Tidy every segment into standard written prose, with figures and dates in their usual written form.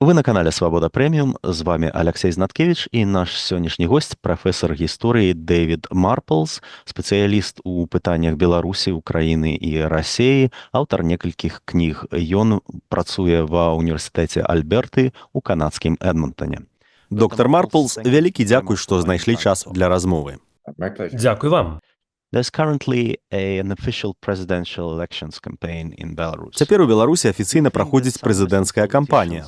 Вы на канале «Свабода Прэміум», з вами Аляксей Знаткевіч і наш сённяшні госць — прафесар гісторыі Дэвід Марплз, спецыяліст у пытаннях Беларусі, Украіны і Расеі, аўтар некалькіх кніг. Ён працуе ва універсітэце Альберты у канадскім Эдмонтоне. Доктар Марплз, вялікі дзякуй, што знайшлі час для размовы. Дзякуй вам. There's currently an official presidential elections campaign in Belarus. Цяпер у Беларусі афіцыйна праходзіць прэзідэнцкая кампанія.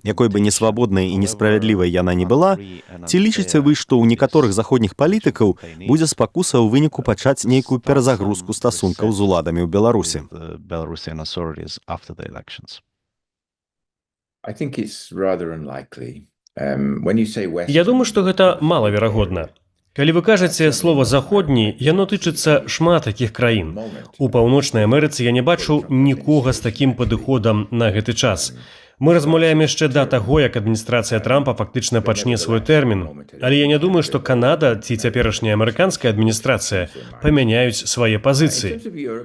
Якой бы несвабоднай і несправядлівай яна не была, ці лічыце вы, што ў некаторых заходніх палітыкаў будзе спакуса ў выніку пачаць нейкую перазагрузку стасункаў з уладамі ў Беларусі? The Belarusian authorities after the elections. I think it's rather unlikely. When you say West, Я думаю, што гэта малаверагодна. Калі вы кажаце слова «заходні», яно тычыцца шмат такіх краін. У Паўночнай Амерыцы я не бачу нікога з такім падыходам на гэты час. Мы размаўляем яшчэ да таго, як адміністрацыя Трампа фактычна пачне свой тэрмін. Але я не думаю, што Канада ці цяперашняя амерыканская адміністрацыя памяняюць свае пазіцыі.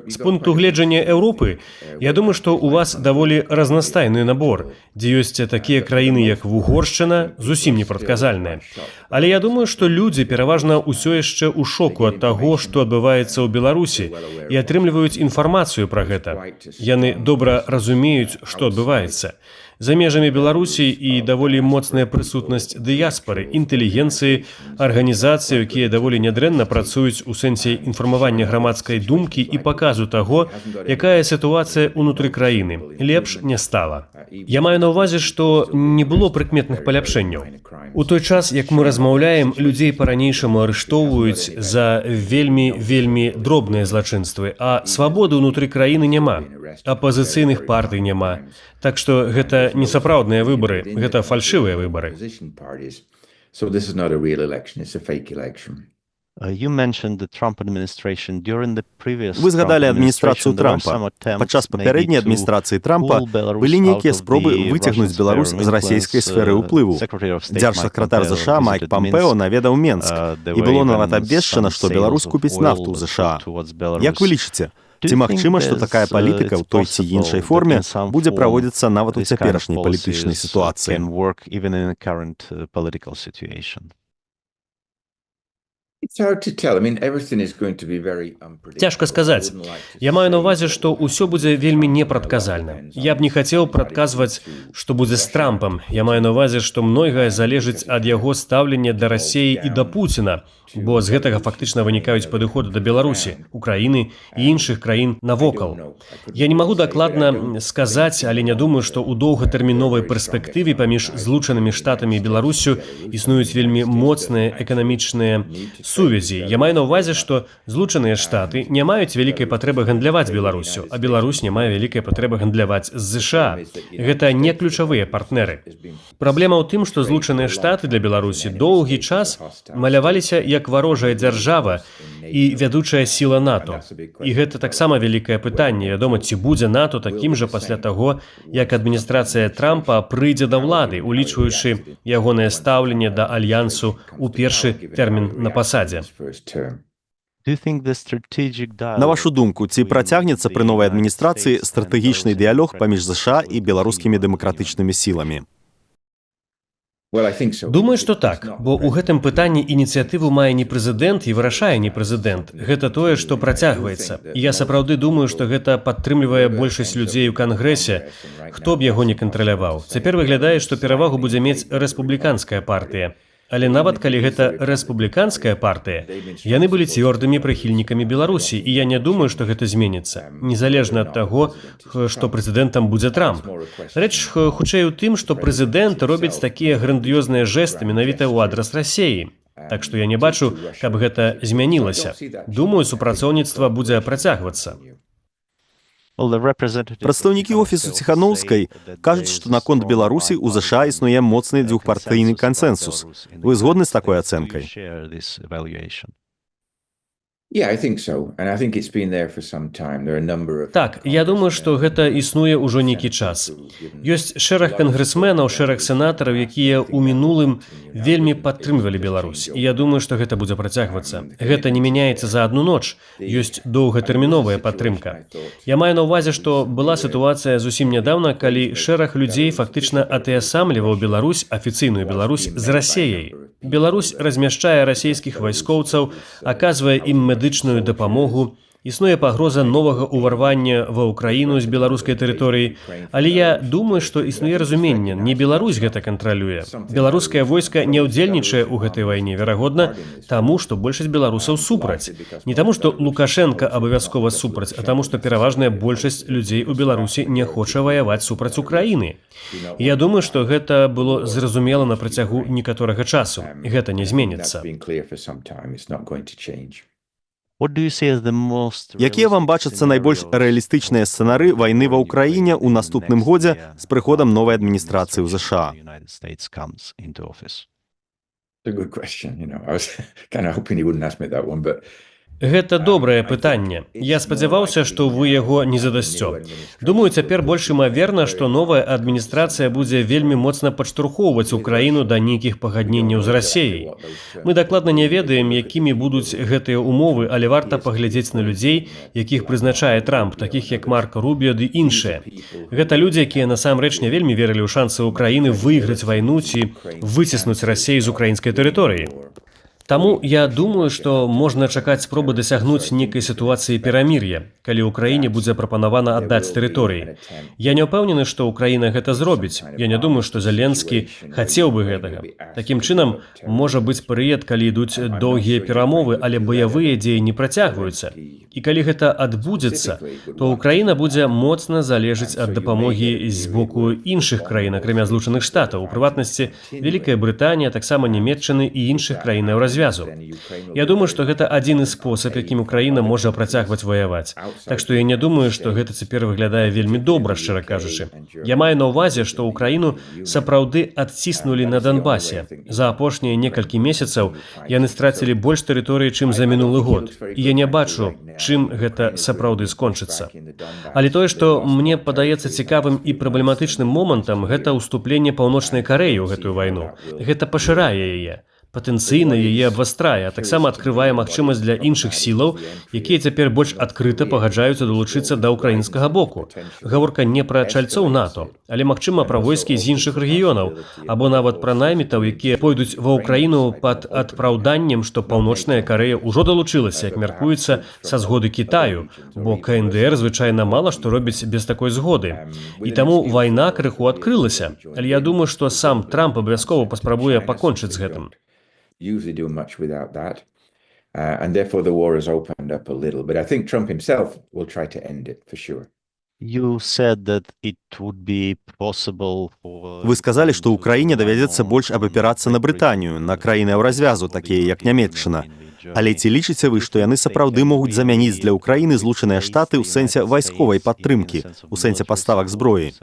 З пункту гледжання Еўропы, я думаю, што у вас даволі разнастайны набор, дзе ёсць такія краіны, як Вугоршчына, зусім непрадказальныя. Але я думаю, што людзі пераважна ўсё яшчэ ў шоку ад таго, што адбываецца ў Беларусі, і атрымліваюць інфармацыю пра гэта. Яны добра разумеюць, што адбываецца. За межамі Беларусі і даволі моцная прысутнасць дыяспары, інтэлігенцыі, арганізацыі, якія даволі нядрэнна працуюць у сэнсе інфармавання грамадскай думкі і паказу таго, якая сітуацыя ўнутры краіны. Лепш не стала. Я маю на ўвазе, што не было прыкметных паляпшэнняў. У той час, як мы размаўляем, людзей па-ранейшаму арыштоўваюць за вельмі, вельмі дробныя злачынствы, а свабоды ўнутры краіны няма, апазіцыйных партый няма. Так што гэта не сапраўдныя выбары, гэта фальшывыя выбары. Opposition parties. So this is not a real election, it's a fake election. You mentioned the Trump administration. During the previous Вы згадалі адміністрацыю Трампа. Падчас папярэдняй адміністрацыі Трампа былі нейкія спробы выцягнуць Беларусь з расійскай сферы ўплыву. Дзяржсакратар ЗША Майк Пампео наведаў Менск, і было нават абвешчана, што Беларусь купіць нафту ў ЗША. Як вы лічыце, ці магчыма, што такая палітыка ў той ці іншай форме будзе праводзіцца нават у цяперашняй палітычнай сітуацыі? Can work even in the current political situation. It's hard to tell. I mean, everything is going to be very unpredictable. Цяжка сказаць. Я маю на ўвазе, што ўсё будзе вельмі непрадказальна. Я б не хацеў прадказваць, што будзе з Трампам. Я маю на ўвазе, што многае залежыць ад яго стаўлення да Расеі і да Пуціна, бо з гэтага фактычна вынікаюць падыходы да Беларусі, Украіны і іншых краін навокал. Я не магу дакладна сказаць, але не думаю, што ў доўгатэрміновай перспектыве паміж Злучанымі Штатамі і Беларуссю існуюць вельмі моцныя эканамічныя сувязі. Я маю на ўвазе, што Злучаныя Штаты не маюць вялікай патрэбы гандляваць Беларуссю, а Беларусь не мае вялікай патрэбы гандляваць з ЗША. Гэта не ключавыя партнеры. Праблема ў тым, што Злучаныя Штаты для Беларусі доўгі час маляваліся як варожая дзяржава і вядучая сіла НАТО. І гэта таксама вялікае пытанне. Вядома, ці будзе НАТО такім жа пасля таго, як адміністрацыя Трампа прыйдзе да ўлады, улічваючы ягонае стаўленне да альянсу ў першы тэрмін на пасадзе. First term. Do you think the strategic На вашу думку, ці працягнецца пры новай адміністрацыі стратэгічны дыялог паміж ЗША і беларускімі дэмакратычнымі сіламі? Well, I think so. Думаю, што так, бо ў гэтым пытанні ініцыятыву мае не прэзідэнт і вырашае не прэзідэнт. Гэта тое, што працягваецца. І я сапраўды думаю, што гэта падтрымлівае большасць людзей у Кангрэсе, хто б яго не кантраляваў. Цяпер выглядае, што перавагу будзе мець Рэспубліканская партыя. Але нават калі гэта Рэспубліканская партыя, яны былі цвёрдымі прыхільнікамі Беларусі, і я не думаю, што гэта зменіцца, незалежна ад таго, што прэзідэнтам будзе Трамп. Рэч хутчэй у тым, што прэзідэнт робіць такія грандыёзныя жэсты менавіта ў адрас Расеі. Так што я не бачу, каб гэта змянілася. Думаю, супрацоўніцтва будзе працягвацца. Прадстаўнікі офісу Ціханоўскай кажуць, што наконт Беларусі ў ЗША існуе моцны дзвюхпартыйны кансэнсус. Вы згодны з такой ацэнкай? Yeah, I think so. And I think it's been there for some time. There are a number of Так, я думаю, што гэта існуе ўжо нейкі час. Ёсць шэраг кангрэсменаў, шэраг сенатараў, якія ў мінулым вельмі падтрымлівалі Беларусь. І я думаю, што гэта будзе працягвацца. Гэта не мяняецца за адну ноч. Ёсць доўгатэрміновая падтрымка. Я маю на ўвазе, што была сітуацыя зусім нядаўна, калі шэраг людзей фактычна атаясамліваў Беларусь, афіцыйную Беларусь, з Расеяй. Беларусь размяшчае расійскіх вайскоўцаў, аказвае ім медычную дапамогу. Існуе пагроза новага ўварвання ва Ўкраіну з беларускай тэрыторыі, але я думаю, што існуе разуменне, не Беларусь гэта кантралюе. Беларускае войска не ўдзельнічае ў гэтай вайне, верагодна, таму, што большасць беларусаў супраць. Не таму, што Лукашэнка абавязкова супраць, а таму, што пераважная большасць людзей у Беларусі не хоча ваяваць супраць Украіны. І я думаю, што гэта было зразумела на працягу некаторага часу. Гэта не зменіцца. That's been clear for some time. It's not going to change. Якія вам бачацца найбольш рэалістычныя сцэнары вайны ва Ўкраіне ў наступным годзе з прыходам новай адміністрацыі ў ЗША? It's a good question. I was kind of hoping you wouldn't ask me that one, but Гэта добрае пытанне. Я спадзяваўся, што вы яго не задасцё. Думаю, цяпер больш імаверна, што новая адміністрацыя будзе вельмі моцна падштурхоўваць Украіну да нейкіх пагадненняў з Расеяй. Мы дакладна не ведаем, якімі будуць гэтыя ўмовы, але варта паглядзець на людзей, якіх прызначае Трамп, такіх як Марка Рубіо ды іншыя. Гэта людзі, якія насамрэч не вельмі верылі ў шансы Украіны выйграць вайну ці выціснуць Расею з украінскай тэрыторыі. Таму я думаю, што можна чакаць спробы дасягнуць нейкай сітуацыі перамір'я, калі Украіне будзе прапанавана аддаць тэрыторыі. Я не ўпэўнены, што Украіна гэта зробіць. Я не думаю, што Зяленскі хацеў бы гэтага. Такім чынам, можа быць перыяд, калі ідуць доўгія перамовы, але баявыя дзеі не працягваюцца. І калі гэта адбудзецца, то Украіна будзе моцна залежыць ад дапамогі з боку іншых краін, акрамя Злучаных Штатаў, у прыватнасці Вялікая Брытанія, таксама Нямеччыны і іншых краін Еўразвязу. Я думаю, што гэта адзіны спосаб, якім Украіна можа працягваць ваяваць. Так што я не думаю, што гэта цяпер выглядае вельмі добра, шчыра кажучы. Я маю на ўвазе, што Украіну сапраўды адціснулі на Донбасе. За апошнія некалькі месяцаў яны страцілі больш тэрыторыі, чым за мінулы год. І я не бачу, чым гэта сапраўды скончыцца. Але тое, што мне падаецца цікавым і праблематычным момантам, гэта ўступленне Паўночнай Карэі ў гэтую вайну. Гэта пашырае яе, патэнцыйна яе абвастрае, а таксама адкрывае магчымасць для іншых сілаў, якія цяпер больш адкрыта пагаджаюцца далучыцца да ўкраінскага боку. Гаворка не пра чальцоў НАТО, але, магчыма, пра войскі з іншых рэгіёнаў, або нават пра наймітаў, якія пойдуць ва Ўкраіну пад адпраўданнем, што Паўночная Карэя ўжо далучылася, як мяркуецца, са згоды Кітаю, бо КНДР звычайна мала што робіць без такой згоды. І таму вайна крыху адкрылася, але я думаю, што сам Трамп абавязкова паспрабуе пакончыць з гэтым. Usually do much without that. And therefore the war has opened up a little. But I think Trump himself will try to end it for sure. You said that it would be possible for Вы сказалі, што Украіне давядзецца больш абапірацца на Брытанію, на краіны Еўразвязу, такія як Нямеччына. Але ці лічыце вы, што яны сапраўды могуць замяніць для Украіны Злучаныя Штаты ў сэнсе вайсковай падтрымкі, у сэнсе паставак зброі?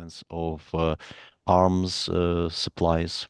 Arms supplies.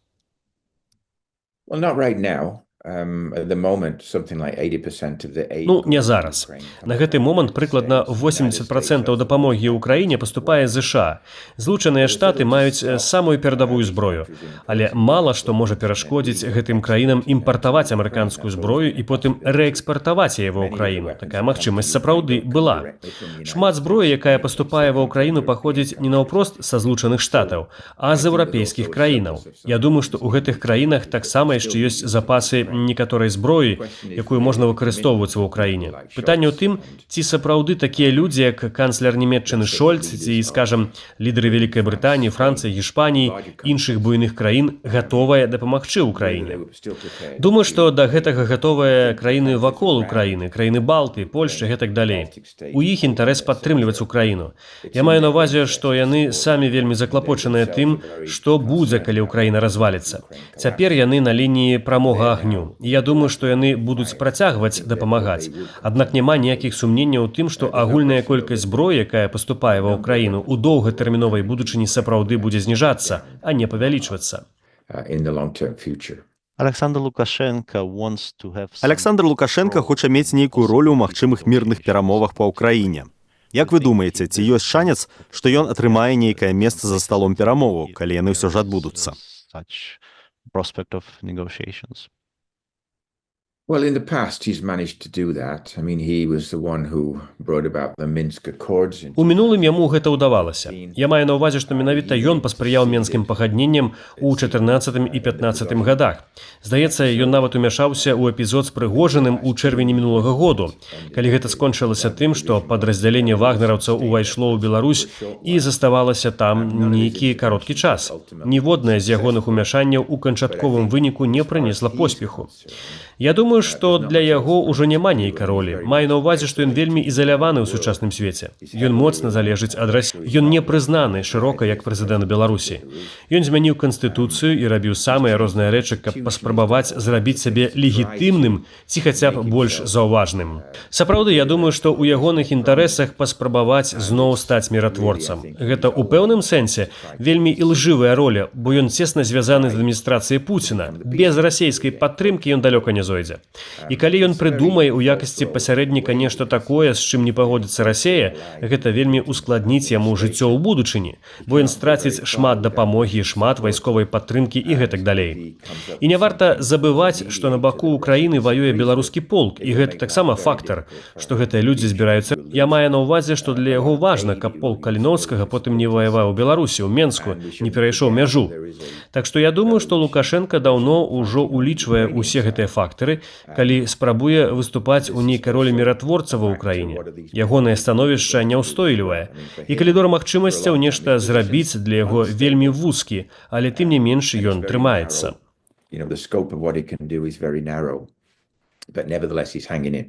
Well, not right now. At the moment, something like 80% of the aid Ну, не зараз. На гэты момант прыкладна 80% дапамогі Украіне паступае з ЗША. Злучаныя Штаты маюць самую перадавую зброю, але мала што можа перашкодзіць гэтым краінам імпартаваць амерыканскую зброю і потым рээкспартаваць яе ва Ўкраіну. Такая магчымасць сапраўды была. Шмат зброі, якая паступае ва Ўкраіну, паходзіць не наўпрост са Злучаных Штатаў, а з еўрапейскіх краінаў. Я думаю, што ў гэтых краінах таксама яшчэ ёсць запасы некаторай зброі, якую можна выкарыстоўваць ва Ўкраіне. Пытанне ў тым, ці сапраўды такія людзі, як канцлер Нямеччыны Шольц ці, скажам, лідары Вялікай Брытаніі, Францыі, Гішпаніі, іншых буйных краін, гатовыя дапамагчы Ўкраіне. Думаю, што да гэтага гатовыя краіны вакол Украіны, краіны Балтыі, Польшчы, гэтак далей. У іх інтарэс падтрымліваць Украіну. Я маю на ўвазе, што яны самі вельмі заклапочаныя тым, што будзе, калі Украіна разваліцца. Цяпер яны на лініі прамога агню. І я думаю, што яны будуць працягваць дапамагаць. Аднак няма ніякіх сумненняў у тым, што агульная колькасць зброі, якая паступае ва Ўкраіну, у доўгатэрміновай будучыні сапраўды будзе зніжацца, а не павялічвацца. In the long-term future. Александр Лукашенко wants to have some Аляксандр Лукашэнка хоча мець нейкую ролю ў магчымых мірных перамовах па Ўкраіне. Як вы думаеце, ці ёсць шанец, што ён атрымае нейкае месца за сталом перамоваў, калі яны ўсё ж адбудуцца? Such prospect of negotiations. Well, in the past, he's managed to do that. I mean, he was the one who brought about the Minsk Accords in У мінулым яму гэта ўдавалася. Я маю на ўвазе, што менавіта ён паспрыяў менскім пагадненням у 14 і 15 годах. Здаецца, ён нават умяшаўся ў эпізод з Прыгожыным у чэрвені мінулага году, калі гэта скончылася тым, што падраздзяленне вагнераўцаў увайшло ў Беларусь і заставалася там нейкі кароткі час. Ніводнае з ягоных умяшанняў у канчатковым выніку не прынесла поспеху. Я думаю, што для яго ўжо няма нейкай ролі. Маю на ўвазе, што ён вельмі ізаляваны ў сучасным свеце. Ён моцна залежыць ад Расіі. Ён не прызнаны шырока як прэзідэнт Беларусі. Ён змяніў канстытуцыю і рабіў самыя розныя рэчы, каб паспрабаваць зрабіць сябе легітымным ці хаця б больш заўважным. Сапраўды, я думаю, што ў ягоных інтарэсах паспрабаваць зноў стаць міратворцам. Гэта ў пэўным сэнсе вельмі ілжывая роля, бо ён цесна звязаны з адміністрацыяй Пуціна. Без расійскай падтрымкі ён далёка не зойдзе. І калі ён прыдумае ў якасці пасярэдніка нешта такое, з чым не пагодзіцца Расея, гэта вельмі ускладніць яму жыццё ў будучыні, бо ён страціць шмат дапамогі, шмат вайсковай падтрымкі і гэтак далей. І не варта забываць, што на баку Украіны ваюе беларускі полк, і гэта таксама фактар, што гэтыя людзі збіраюцца. Я маю на ўвазе, што для яго важна, каб полк Каліноўскага потым не ваяваў у Беларусі, ў Менску, не перайшоў мяжу. Так што я думаю, што Лукашэнка даўно ўжо ўлічвае ўсе гэтыя фактары, калі спрабуе выступаць у нейкай ролі міратворца ва Ўкраіне. Ягонае становішча няўстойлівае. І калідор магчымасцяў нешта зрабіць для яго вельмі вузкі, але тым не менш ён трымаецца. The scope of what he can do is very narrow, but nevertheless he's hanging in.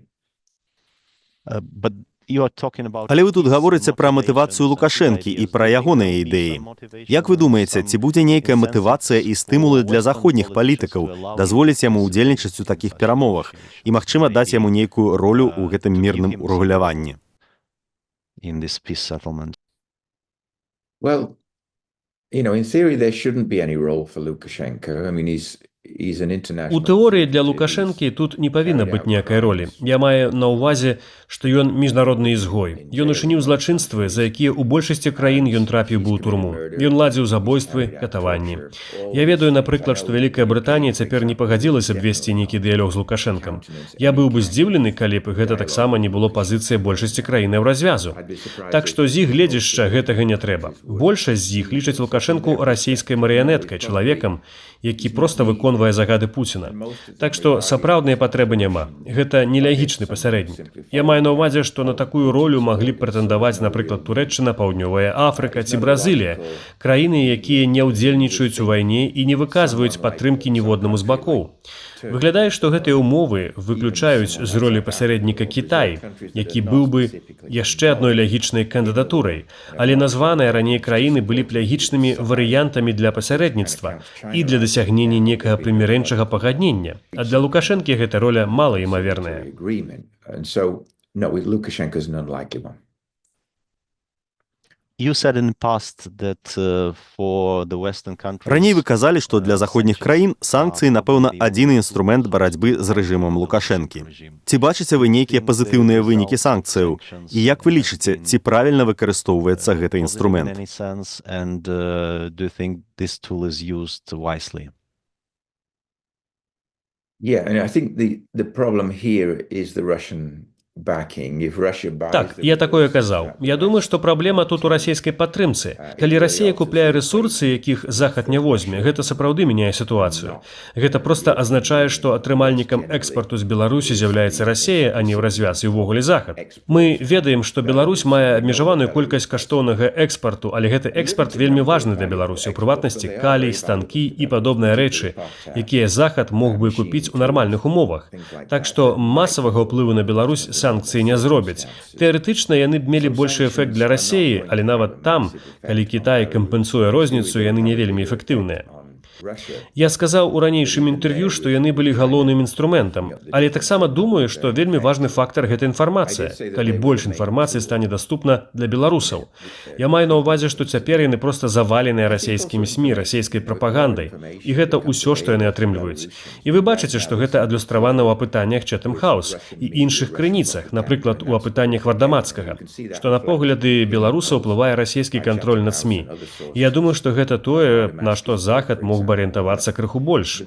But you are talking about Але вы тут гаворыце пра матывацыю Лукашэнкі і пра ягоныя ідэі. Як вы думаеце, ці будзе нейкая матывацыя і стымулы для заходніх палітыкаў дазволіць яму ўдзельнічаць у такіх перамовах і, магчыма, даць яму нейкую ролю ў гэтым мірным урэгуляванні? In this peace settlement. Well, in theory, there shouldn't be any role for Lukashenko. I mean, he's an international. У тэорыі для Лукашэнкі тут не павінна быць ніякай ролі. Я маю на ўвазе, што ён міжнародны ізгой. Ён учыніў злачынствы, за якія ў большасці краін ён трапіў бы ў турму. Ён ладзіў забойствы, катаванні. Я ведаю, напрыклад, што Вялікая Брытанія цяпер не пагадзілася б весці нейкі дыялог з Лукашэнкам. Я быў бы здзіўлены, калі б гэта таксама не было пазіцыя большасці краін Еўразвязу. Так што з іх гледзішча гэтага не трэба. Большасць з іх лічаць Лукашэнку расійскай марыянеткай, чалавекам, які проста выконвае загады Пуціна. Так што сапраўднай патрэбы няма. Гэта нелягічны пасярэднік. Я маю на ўвазе, што на такую ролю маглі б прэтэндаваць, напрыклад, Турэччына, Паўднёвая Афрыка ці Бразілія, краіны, якія не ўдзельнічаюць у вайне і не выказваюць падтрымкі ніводнаму з бакоў. Выглядае, што гэтыя ўмовы выключаюць з ролі пасярэдніка Кітай, які быў бы яшчэ адной лагічнай кандыдатурай, але названыя раней краіны былі б лагічнымі варыянтамі для пасярэдніцтва і для дасягнення некага прымірэнчага пагаднення. А для Лукашэнкі гэта роля малаімаверная. Agreement. And so, no, with Lukashenko's an unlikely one. You said in the past that for the Western countries, Раней вы казалі, што для заходніх краін санкцыі, напэўна, адзіны інструмент барацьбы з рэжымам Лукашэнкі. Ці бачыце вы нейкія пазітыўныя вынікі санкцыяў? І як вы лічыце, ці правільна выкарыстоўваецца гэты In інструмент? any sense, and do you think this tool is used wisely? Yeah, and I think the problem here is the Russian backing. If Russia buys Так, the я такое казаў. Я думаю, што праблема тут у расійскай падтрымцы. Калі Расія купляе рэсурсы, якіх Захад не возьме, гэта сапраўды мяняе сітуацыю. Гэта проста азначае, што атрымальнікам экспарту з Беларусі з'яўляецца Расія, а не Еўразвяз і ўвогуле Захад. Мы ведаем, што Беларусь мае абмежаваную колькасць каштоўнага экспарту, але гэты экспарт вельмі важны для Беларусі, у прыватнасці калій, станкі і падобныя рэчы, якія Захад мог бы купіць у нармальных умовах. Так што масавага ўплыву на Беларусь санкцыі не зробяць. Тэарэтычна яны б мелі большы эфект для Расеі, але нават там, калі Кітай кампенсуе розніцу, яны не вельмі эфектыўныя. Я сказаў у ранейшым інтэрв'ю, што яны былі галоўным інструментам, але таксама думаю, што вельмі важны фактар гэта інфармацыя, калі больш інфармацыі стане даступна для беларусаў. Я маю на ўвазе, што цяпер яны проста заваленыя расійскімі СМІ, расійскай прапагандай, і гэта ўсё, што яны атрымліваюць. І вы бачыце, што гэта адлюстравана ў апытаннях Chatham House і іншых крыніцах, напрыклад, у апытаннях Вардамацкага, што на погляды беларусаў уплывае расійскі кантроль над СМІ. І я думаю, што гэта тое, на што Захад мог бы арыентавацца крыху больш.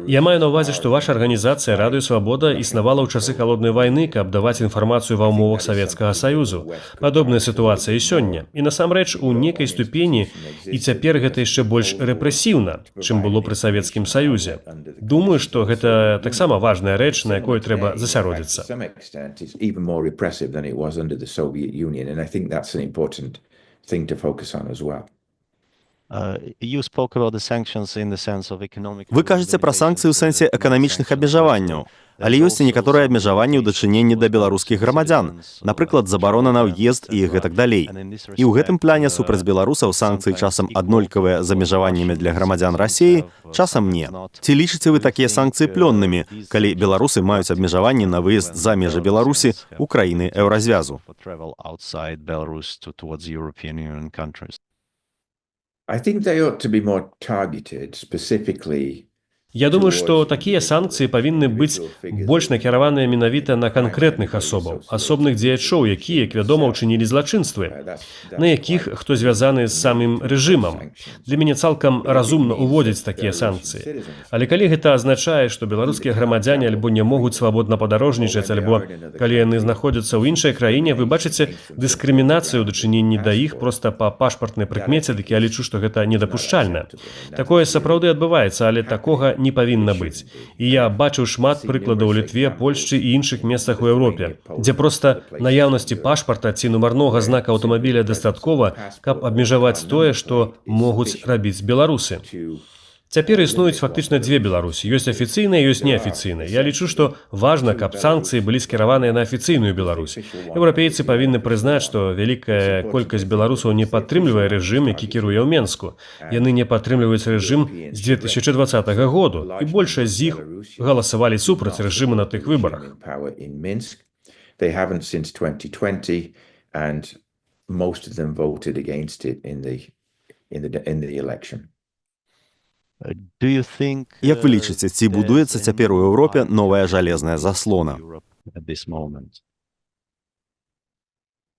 Я маю на ўвазе, што ваша арганізацыя Радыё Свабода існавала ў часы Халоднай вайны, каб даваць інфармацыю ва ўмовах Савецкага Саюзу. Падобная сітуацыя і сёння. І насамрэч у некай ступені і цяпер гэта яшчэ больш рэпрэсіўна, чым было пры Савецкім Саюзе. Думаю, што гэта таксама важная рэч, на якой трэба засяродзіцца. To some extent, it's even more repressive than it was under the Soviet Union, and I think that's an important thing to focus on as well. Вы кажаце пра санкцыі ў сэнсе эканамічных абмежаванняў, але ёсць і некаторыя абмежаванні ў дачыненні да беларускіх грамадзян, напрыклад, забарона на ўезд і гэтак далей. І ў гэтым пляне супраць беларусаў санкцыі часам аднолькавыя з абмежаваннямі для грамадзян Расеі, часам не. Ці лічыце вы такія санкцыі плённымі, калі беларусы маюць абмежаванні на выезд за межы Беларусі у краіны Еўразвязу? I think they ought to be more targeted, specifically. Я думаю, што такія санкцыі павінны быць больш накіраваныя менавіта на канкрэтных асобаў, асобных дзеячоў, якія, як вядома, учынілі злачынствы, на якіх хто звязаны з самім рэжымам. Для мяне цалкам разумна ўводзіць такія санкцыі. Але калі гэта азначае, што беларускія грамадзяне альбо не могуць свабодна падарожнічаць, альбо калі яны знаходзяцца ў іншай краіне, вы бачыце дыскрымінацыю ў дачыненні да іх проста па пашпартнай прыкмеце, дык я лічу, што гэта недапушчальна. Такое сапраўды адбываецца, але такога не павінна быць. І я бачыў шмат прыкладаў у Літве, Польшчы і іншых месцах у Еўропе, дзе проста наяўнасці пашпарта ці нумарнога знака аўтамабіля дастаткова, каб абмежаваць тое, што могуць рабіць беларусы. Цяпер існуюць фактычна дзве Беларусі. Ёсць афіцыйная, ёсць неафіцыйная. Я лічу, што важна, каб санкцыі былі скіраваныя на афіцыйную Беларусь. Еўрапейцы павінны прызнаць, што вялікая колькасць беларусаў не падтрымлівае рэжым, які кіруе ў Менску. Яны не падтрымліваюць рэжым з 2020 году, і большасць з іх галасавалі супраць рэжыму на тых выбарах. They haven't since 2020, and most of them voted against it in the election. Як вы лічыце, ці будуецца цяпер у Еўропе новая жалезная заслона?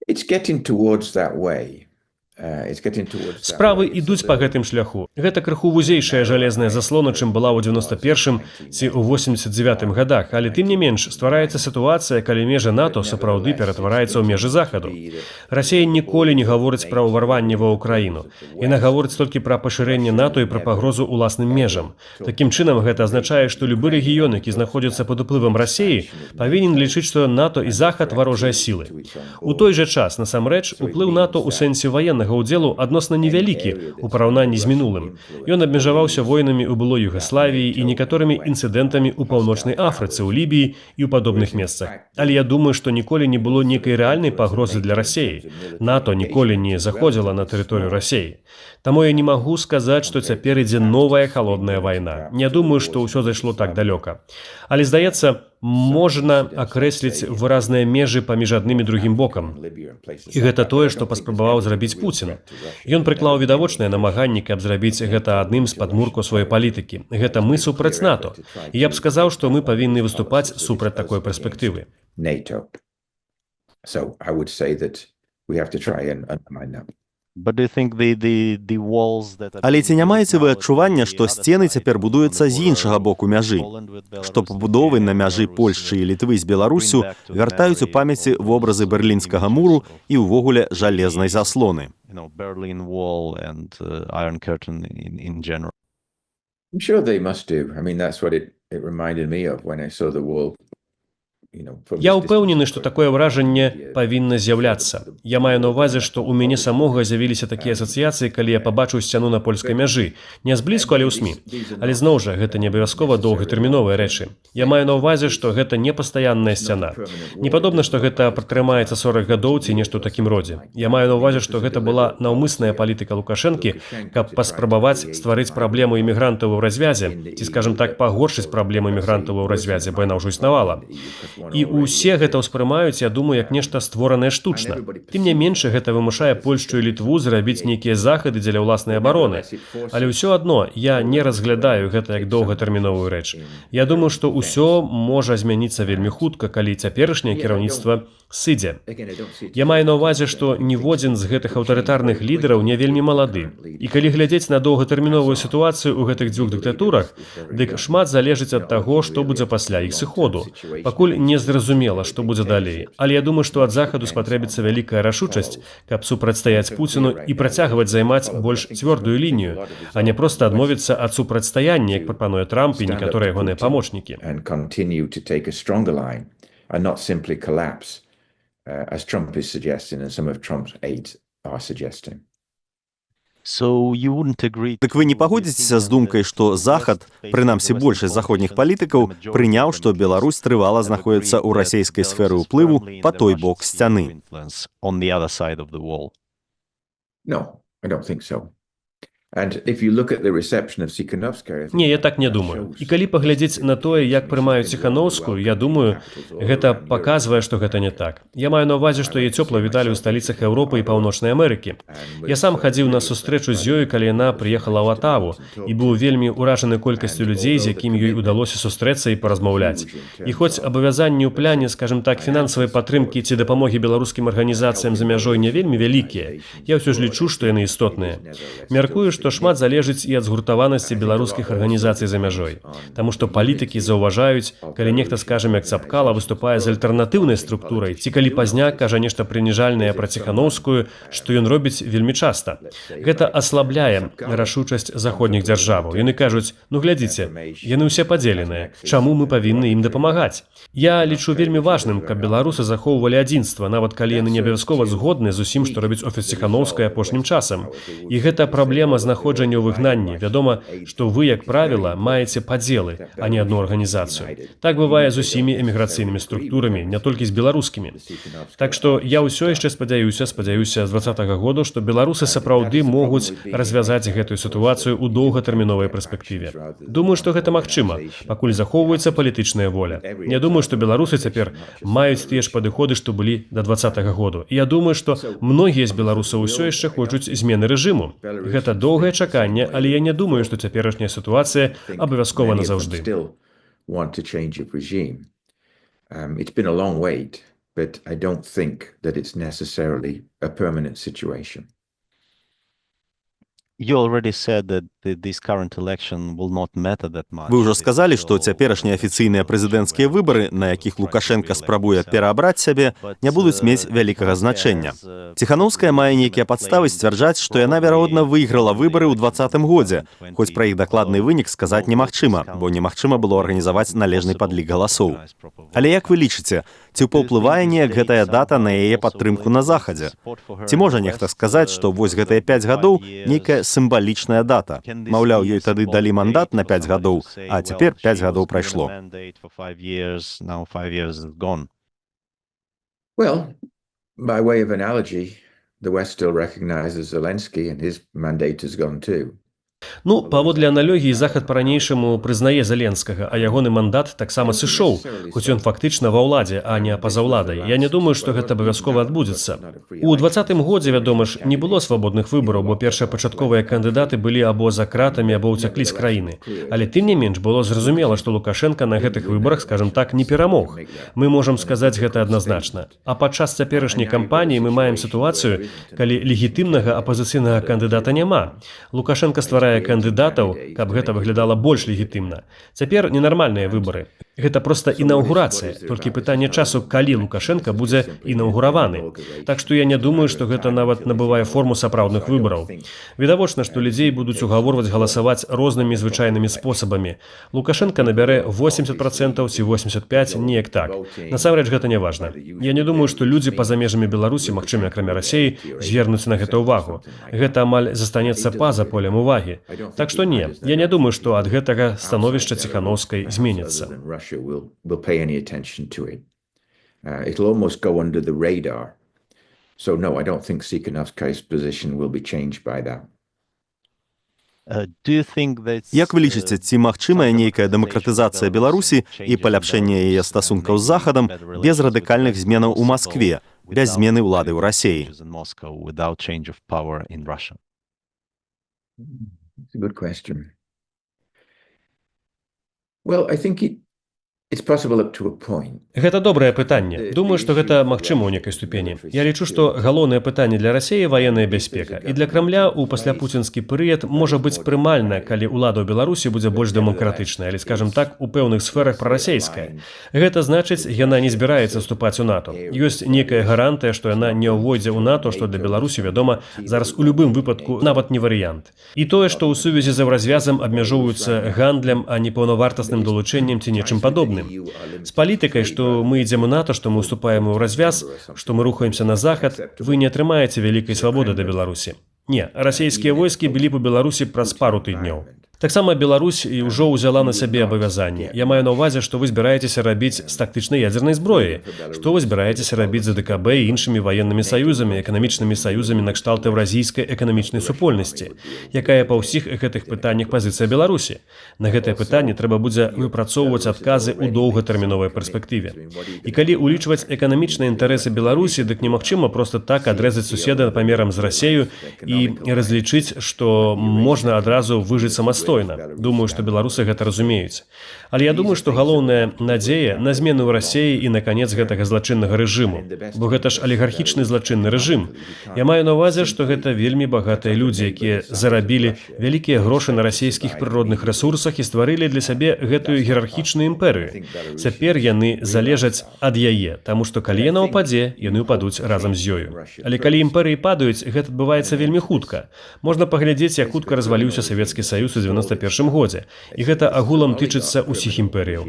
It's getting towards that way. Справы ідуць па гэтым шляху. Гэта крыху вузейшая жалезная заслона, чым была ў 91 ці ў 89 годах, але тым не менш ствараецца сітуацыя, калі межы НАТО сапраўды ператвараецца ў межы Захаду. Расія ніколі не гаворыць пра ўварванне ва Ўкраіну. Яна гаворыць толькі пра пашырэнне НАТО і пра пагрозу ўласным межам. Такім чынам, гэта азначае, што любы рэгіён, які знаходзіцца пад уплывам Расіі, павінен лічыць, што НАТО і Захад варожыя сілы. У той жа час, насамрэч, уплыў НАТО ў сэнсе ваеннага ўдзелу адносна невялікі у параўнанні з мінулым. Ён абмежаваўся войнамі ў былой Югаславіі і некаторымі інцыдэнтамі ў Паўночнай Афрыцы, ў Лібіі і ў падобных месцах. Але я думаю, што ніколі не было некай рэальнай пагрозы для Расеі. НАТО ніколі не заходзіла на тэрыторыю Расеі. Таму я не магу сказаць, што цяпер ідзе новая халодная вайна. Не думаю, што ўсё зайшло так далёка. Але, здаецца, можна акрэсліць выразныя межы паміж адным і другім бокам. І гэта тое, што паспрабаваў зрабіць Пуцін. Ён прыклаў відавочныя намаганні, каб зрабіць гэта адным з падмуркаў сваёй палітыкі. Гэта мы супраць НАТО. І я б сказаў, што мы павінны выступаць супраць такой перспектывы. NATO. So I would say that we have to try and undermine that. Але ці не маеце вы адчування, што сцены цяпер будуюцца з іншага боку мяжы, што пабудовы на мяжы Польшчы і Літвы з Беларуссю вяртаюць у памяці вобразы Берлінскага муру і ўвогуле жалезнай заслоны? I'm sure they must do. I mean, that's what it reminded me of when I saw the wall. Я ўпэўнены, што такое ўражанне павінна з'яўляцца. Я маю на ўвазе, што ў мяне самога з'явіліся такія асацыяцыі, калі я пабачыў сцяну на польскай мяжы. Не зблізку, але ў СМІ. Але зноў жа, гэта не абавязкова доўгатэрміновыя рэчы. Я маю на ўвазе, што гэта не пастаянная сцяна. Не падобна, што гэта пратрымаецца 40 гадоў ці нешта ў такім родзе. Я маю на ўвазе, што гэта была наўмысная палітыка Лукашэнкі, каб паспрабаваць стварыць праблему імігрантаў у развязе, ці, скажам так, пагоршыць праблему імігрантаў у развязе, бо яна ўжо існавала. І ўсе гэта ўспрымаюць, я думаю, як нешта створанае штучна. Тым не менш, гэта вымушае Польшчу і Літву зрабіць нейкія захады дзеля ўласнай абароны. Але ўсё адно я не разглядаю гэта як доўгатэрміновую рэч. Я думаю, што ўсё можа змяніцца вельмі хутка, калі цяперашняе кіраўніцтва сыдзе. Я маю на ўвазе, што ніводзін з гэтых аўтарытарных лідараў не вельмі малады. І калі глядзець на доўгатэрміновую сітуацыю ў гэтых дзвюх дыктатурах, дык шмат залежыць ад таго, што будзе пасля іх сыходу. Пакуль не зразумела, што будзе далей. Але я думаю, што ад Захаду спатрэбіцца вялікая рашучасць, каб супрацьстаяць Пуціну і працягваць займаць больш цвёрдую лінію, а не проста адмовіцца ад супрацьстаяння, як прапануе Трамп і некаторыя ягоныя памочнікі. And continue to take a stronger line and not simply collapse, as Trump is suggesting and some of Trump's aides are suggesting. Дык вы не пагодзіцеся з думкай, што Захад, прынамсі большасць заходніх палітыкаў, прыняў, што Беларусь трывала знаходзіцца ў расійскай сферы ўплыву па той бок сцяны? No, I don't think so. And if you look at the reception of Tsikhanouskaya, Не, я так не думаю. І калі паглядзець на тое, як прымаюць Ціханоўскую, я думаю, гэта паказвае, што гэта не так. Я маю на ўвазе, што яе цёпла віталі ў сталіцах Еўропы і Паўночнай Амерыкі. Я сам хадзіў на сустрэчу з ёю, калі яна прыехала ў Атаву, і быў вельмі ўражаны колькасцю людзей, з якімі ёй удалося сустрэцца і паразмаўляць. І хоць абавязанні ў пляне, скажем так, фінансавай падтрымкі ці дапамогі беларускім арганізацыям за мяжой не вельмі вялікія, я ўсё ж лічу, што яны істотныя. Мяркую, што шмат залежыць і ад згуртаванасці беларускіх арганізацый за мяжой. Таму што палітыкі заўважаюць, калі нехта, скажам, як Цапкала, выступае з альтэрнатыўнай структурай, ці калі Пазняк кажа нешта прыніжальнае пра Ціханоўскую, што ён робіць вельмі часта. Гэта аслабляе рашучасць заходніх дзяржаваў. Яны кажуць: «Ну глядзіце, яны ўсе падзеленыя. Чаму мы павінны ім дапамагаць?» Я лічу вельмі важным, каб беларусы захоўвалі адзінства, нават калі яны не абавязкова згодны з усім, што робіць офіс Ціханоўскай апошнім часам. І гэта праблема знаходжання ў выгнанні. Вядома, што вы, як правіла, маеце падзелы, а не адну арганізацыю. Так бывае з усімі эміграцыйнымі структурамі, не толькі з беларускімі. Так што я ўсё яшчэ спадзяюся з 20-го году, што беларусы сапраўды могуць развязаць гэтую сітуацыю ў доўгатэрміновай перспектыве. Думаю, што гэта магчыма, пакуль захоўваецца палітычная воля. Не думаю, што беларусы цяпер маюць тыя ж падыходы, што былі да 20-го году. І я думаю, што многія з беларусаў усё яшчэ хочуць змены рэжыму. Гэта доўгае чаканне, але я не думаю, што цяперашняя сітуацыя абавязкова назаўжды. Still want to change of regime. It's been a long wait, but I don't think that it's necessarily a permanent situation. You already said that this current election will not matter that much. Вы ўжо сказалі, што цяперашнія афіцыйныя прэзідэнцкія выбары, на якіх Лукашэнка спрабуе пераабраць сябе, не будуць мець вялікага значэння. Ціханоўская мае нейкія падставы сцвярджаць, што яна, верагодна, выйграла выбары ў 20-м годзе, хоць пра іх дакладны вынік сказаць немагчыма, бо немагчыма было арганізаваць належны падлік галасоў. Але як вы лічыце, ці паўплывае неяк гэтая дата на яе падтрымку на Захадзе? Ці можа нехта сказаць, што вось гэтыя 5 гадоў нейкая сімвалічная дата? Маўляў, ёй тады далі мандат на 5 гадоў, а цяпер 5 гадоў прайшло. Mandate for 5 years, now 5 years is gone. Well, by way of analogy, the West still recognizes Zelensky and his mandate has gone too. Ну, паводле аналогіі, Захад па-ранейшаму прызнае Зеленскага, а ягоны мандат таксама сышоў, хоць ён фактычна ва ўладзе, а не па-за ўладай. Я не думаю, што гэта абавязкова адбудзецца. У 20-м годзе, вядома ж, не было свабодных выбараў, бо першапачатковыя кандыдаты былі або за кратамі, або ўцяклі з краіны. Але тым не менш было зразумела, што Лукашэнка на гэтых выбарах, скажем так, не перамог. Мы можам сказаць гэта адназначна. А падчас цяперашняй кампаніі мы маем сітуацыю, калі легітымнага апазіцыйнага кандыдата няма. Лукашэнка стварае кандыдатаў, каб гэта выглядала больш легітымна. Цяпер ненармальныя выбары. Гэта проста інаўгурацыя, толькі пытанне часу, калі Лукашэнка будзе інаўгураваны. Так што я не думаю, што гэта нават набывае форму сапраўдных выбараў. Відавочна, што людзей будуць угаворваць галасаваць рознымі звычайнымі спосабамі. Лукашэнка набярэ 80% ці 85, неяк так. Насамрэч гэта не важна. Я не думаю, што людзі па-за межамі Беларусі, магчыма, акрамя Расеі, звернуць на гэта ўвагу. Гэта амаль застанецца па-за полем увагі. Так што не, я не думаю, што ад гэтага становішча Ціханоўскай зменіцца. Russia will pay any attention to it. It'll almost go under the radar. So no, I don't think Tsikhanouskaya's position will be changed by that. Як вы лічыце, ці магчымая нейкая дэмакратызацыя Беларусі і паляпшэнне яе стасункаў з Захадам без радыкальных зменаў у Маскве, без змены ўлады ў Расеі? It's a good question. Well, I think it's possible up to a point. Гэта добрае пытанне. Думаю, што гэта магчыма ў некай ступені. Я лічу, што галоўнае пытанне для Расеі — ваенная бяспека. І для Крамля ў пасляпуцінскі перыяд можа быць прымальна, калі ўлада ў Беларусі будзе больш дэмакратычная, але, скажем так, у пэўных сферах прарасейская. Гэта значыць, яна не збіраецца ўступаць у НАТО. Ёсць некая гарантыя, што яна не ўвойдзе ў НАТО, што для Беларусі, вядома, зараз у любым выпадку нават не варыянт. І тое, што ў сувязі з Еўразвязам абмяжоўваюцца гандлем, а не паўнавартасным далучэннем ці нечым падобным. З палітыкай, што мы ідзем у НАТО, што мы ўступаем у развяз, што мы рухаемся на захад, вы не атрымаеце вялікай свабоды да Беларусі. Не, расійскія войскі былі б у Беларусі праз пару тыдняў. Таксама Беларусь і ўжо ўзяла на сябе абавязанні. Я маю на ўвазе, што вы збіраецеся рабіць з тактычнай ядзернай зброяй, што вы збіраецеся рабіць з АДКБ і іншымі ваеннымі саюзамі, эканамічнымі саюзамі накшталт Еўразійскай эканамічнай супольнасці. Якая па ўсіх гэтых пытаннях пазіцыя Беларусі? На гэтае пытанне трэба будзе выпрацоўваць адказы ў доўгатэрміновай перспектыве. І калі ўлічваць эканамічныя інтарэсы Беларусі, дык немагчыма проста так адрэзаць суседа памерам з Расею і разлічыць, што можна адразу выжыць самастойна. Думаю, што беларусы гэта разумеюць. Але я думаю, што галоўная надзея на змену ў Расеі і на канец гэтага злачыннага рэжыму. Бо гэта ж алігархічны злачынны рэжым. Я маю на ўвазе, што гэта вельмі багатыя людзі, якія зарабілі вялікія грошы на расійскіх прыродных рэсурсах і стварылі для сябе гэтую іерархічную імперыю. Цяпер яны залежаць ад яе, таму што калі яна ўпадзе, яны ўпадуць разам з ёю. Але калі імперыі падаюць, гэта адбываецца вельмі хутка. Можна паглядзець, як хутка разваліўся Савецкі Саюз у 91 годзе. І гэта агулам тычыцца ўсіх імперыяў.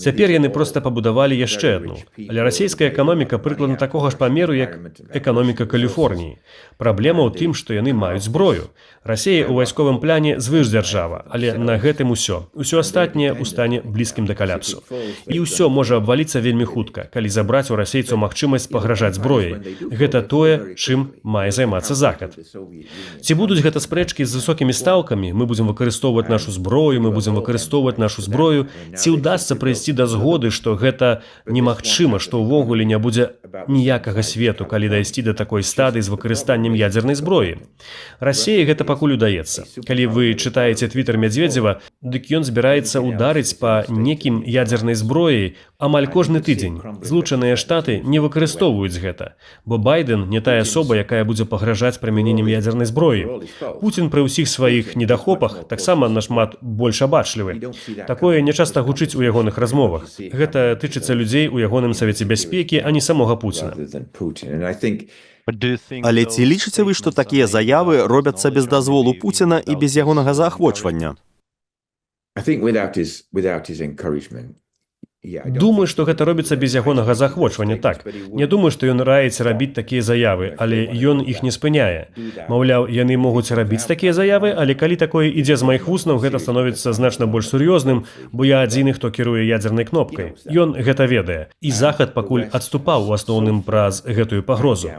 Цяпер яны проста пабудавалі яшчэ адну. Але расійская эканоміка прыкладна такога ж памеру, як эканоміка Каліфорніі. Праблема ў тым, што яны маюць зброю. Расея ў вайсковым пляне звышдзяржава, але на гэтым усё. Усё астатняе ў стане блізкім да каляпсу. І ўсё можа абваліцца вельмі хутка, калі забраць у расейцаў магчымасць пагражаць зброяй. Гэта тое, чым мае займацца Захад. Ці будуць гэта спрэчкі з высокімі стаўкамі, мы будзем выкарыстоўваць нашу зброю, мы будзем выкарыстоўваць нашу зброю, ці ўдасца прыйсці да згоды, што гэта немагчыма, што ўвогуле не будзе ніякага свету, калі дайсці да такой стадыі з выкарыстаннем ядзернай зброі. Расеі гэта пакуль удаецца. Калі вы чытаеце твиттер Мядзведзева, дык ён збіраецца ударыць па некім ядзернай зброяй амаль кожны тыдзень. Злучаныя Штаты не выкарыстоўваюць гэта, бо Байден не тая асоба, якая будзе пагражаць прымяненнем ядзернай зброі. Пуцін пры ўсіх сваіх недахопах таксама нашмат больш абачлівы. Такое нячаста гучыць у ягоных размовах. Гэта тычыцца людзей у ягоным Савеце бяспекі, а не самога Пуціна. Але ці лічыце вы, што такія заявы робяцца без дазволу Пуціна і без ягонага заахвочвання? I think without his encouragement. Yeah, I don't Думаю, што гэта робіцца без ягонага заахвочвання, так. Не думаю, што ён раіць рабіць такія заявы, але ён іх не спыняе. Маўляў, яны могуць рабіць такія заявы, але калі такое ідзе з маіх вуснаў, гэта становіцца значна больш сур'ёзным, бо я адзіны, хто кіруе ядзернай кнопкай. Ён гэта ведае. І Захад пакуль адступаў у асноўным праз гэтую пагрозу.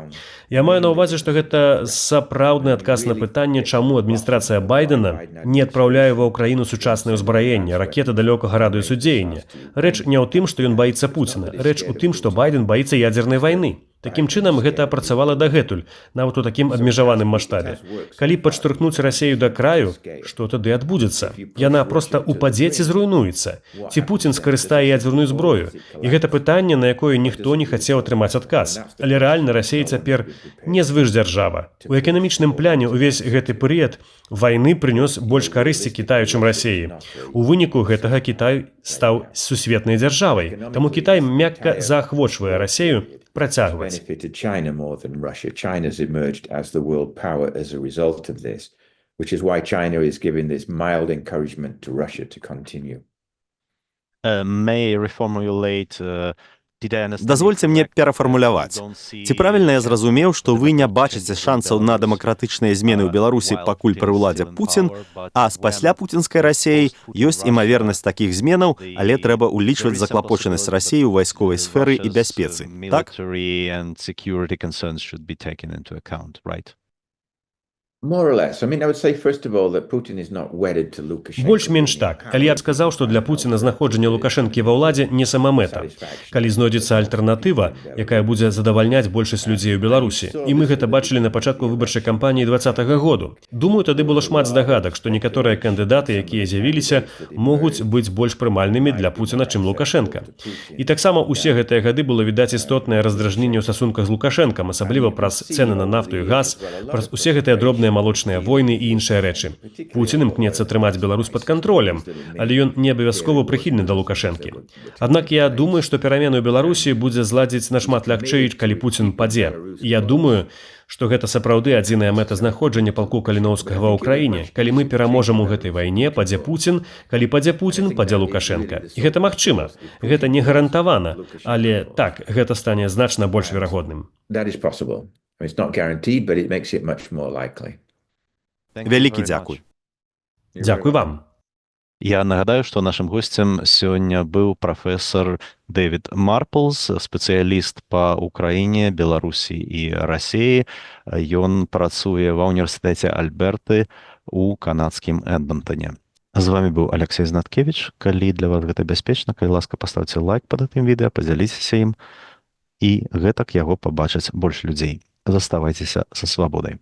Я маю на ўвазе, што гэта сапраўдны адказ на пытанне, чаму адміністрацыя Байдэна не адпраўляе ва Ўкраіну сучаснае ўзбраенне, ракеты далёкага радыусу дзеяння. Рэч не ў тым, што ён баіцца Пуціна. Рэч у тым, што Байден баіцца ядзернай вайны. Такім чынам гэта працавала дагэтуль, нават у такім абмежаваным маштабе. Калі падштурхнуць Расею да краю, што тады адбудзецца? Яна проста упадзе ці зруйнуецца. Ці Пуцін скарыстае ядзерную зброю? І гэта пытанне, на якое ніхто не хацеў атрымаць адказ. Але рэальна Расея цяпер не звышдзяржава. У эканамічным пляне увесь гэты перыяд вайны прынёс больш карысці Кітаю, чым Расеі. У выніку гэтага Кітай стаў сусветнай дзяржавай. Таму Кітай мякка заахвочвае Расею працягваць. Benefited China more than Russia. China's emerged as the world power as a result of this, which is why China is giving this mild encouragement to Russia to continue. May reformulate. Дазвольце мне перафармуляваць. Ці правільна я зразумеў, што вы не бачыце шансаў на дэмакратычныя змены ў Беларусі, пакуль пры ўладзе Пуцін, а з пасляпуцінскай Расеяй ёсць імавернасць такіх зменаў, але трэба ўлічваць заклапочанасць Расіі ў вайсковай сферы і бяспецы, так? More or less. I mean, I would say, first of all, that Putin is not wedded to Lukashenko. Больш-менш так. Але я б сказаў, што для Пуціна знаходжанне Лукашэнкі ва ўладзе не самамэта. Калі знойдзецца альтэрнатыва, якая будзе задавальняць большасць людзей у Беларусі. І мы гэта бачылі на пачатку выбарчай кампаніі 20-го году. Думаю, тады было шмат здагадак, што некаторыя кандыдаты, якія з'явіліся, могуць быць больш прымальнымі для Пуціна, чым Лукашэнка. І таксама усе гэтыя гады было відаць істотнае раздражненне ў стасунках з Лукашэнкам, асабліва праз цэны на нафту і газ, праз усе гэтыя дробныя малочныя войны і іншыя рэчы. Пуцін імкнецца трымаць Беларусь пад кантролем, але ён не абавязкова прыхільны да Лукашэнкі. Аднак я думаю, што перамены ў Беларусі будзе зладзіць нашмат лягчэй, калі Пуцін падзе. І я думаю, што гэта сапраўды адзіная мэта знаходжання палку Каліноўскага ва Ўкраіне. Калі мы пераможам у гэтай вайне, падзе Пуцін, калі падзе Пуцін, падзе Лукашэнка. І гэта магчыма. Гэта не гарантавана, але так, гэта стане значна больш верагодным. That is possible. I mean, it's not guaranteed, but it makes it much more likely. Вялікі дзякуй. Дзякуй вам. Я нагадаю, што нашым госцем сёння быў прафесар Дэвід Марплз, спецыяліст па Украіне, Беларусі і Расеі. Ён працуе ва ўніверсітэце Альберты у канадскім Эдмонтоне. З вами быў Аляксей Знаткевіч. Калі для вас гэта бяспечна, калі ласка, паставце лайк пад гэтым відэа, падзяліцеся ім, і гэтак яго пабачаць больш людзей. Заставайцеся са Свабодай.